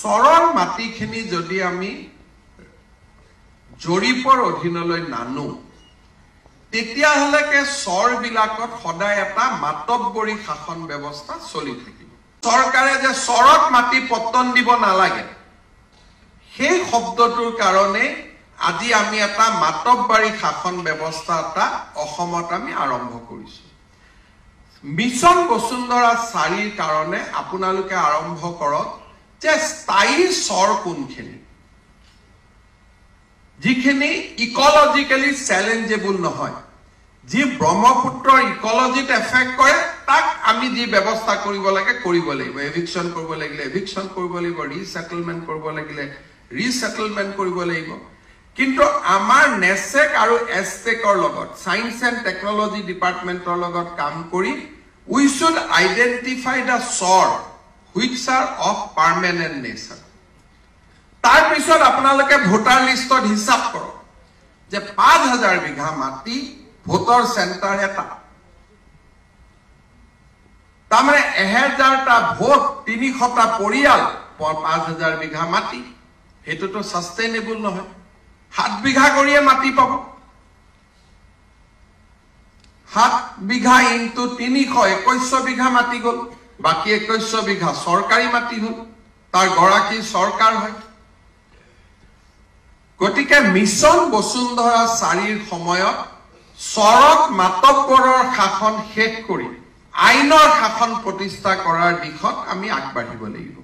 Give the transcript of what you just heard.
চৰৰ মাটিখিনি যদি আমি জৰীপৰ অধীনলৈ নানো, তেতিয়াহ'লেকে চৰবিলাকত সদায় এটা মাতব্বৰী শাসন ব্যৱস্থা চলি থাকিব। চৰকাৰে যে চৰত মাটি পত্তন দিব নালাগে, সেই শব্দটোৰ কাৰণে আজি আমি এটা মাতব্বাৰী শাসন ব্যৱস্থা এটা অসমত আমি আৰম্ভ কৰিছোঁ। মিছন বসুন্ধৰা 4ৰ কাৰণে আপোনালোকে আৰম্ভ কৰক যে স্থায়ী চৰ কোনখিনি, যিখিনি ইকলজিকেলি চেলেঞ্জেবল নহয়, যি ব্ৰহ্মপুত্ৰৰ ইকলজিত এফেক্ট কৰে, তাক আমি যি ব্যৱস্থা কৰিব লাগে কৰিব লাগিব। এভিকশ্যন কৰিব লাগিলে এভিকশ্যন কৰিব লাগিব, ৰিছেটেলমেণ্ট কৰিব লাগিলে ৰিছেটেলমেণ্ট কৰিব লাগিব। কিন্তু আমাৰ নেচেক আৰু এছটেকৰ লগত, ছায়েন্স এণ্ড টেকনলজি ডিপাৰ্টমেণ্টৰ লগত কাম কৰি we should identify the চৰ which are of permanent nature. তাৰপিছত আপোনালোকে ভোটাৰ লিষ্টত হিচাপ কৰক যে 5000 বিঘা মাটি ভোটৰ চেণ্টাৰ এটা, তাৰমানে 1000টা ভোট, 300টা পৰিয়াল, 5000 বিঘা মাটি, সেইটোতো ছাষ্টেইনেবল নহয়। 7 বিঘা কৰিয়ে মাটি পাব। 7 বিঘা ইনটু 300, 2100 বিঘা মাটি গ'ল, বাকী 2100 বিঘা চৰকাৰী মাটি হ'ল, তাৰ গৰাকী চৰকাৰ হয়। গতিকে মিছন বসুন্ধৰা 4ৰ সময়ত চৰত মাতব্বৰৰ শাসন শেষ কৰি আইনৰ শাসন প্ৰতিষ্ঠা কৰাৰ দিশত আমি আগবাঢ়িব লাগিব।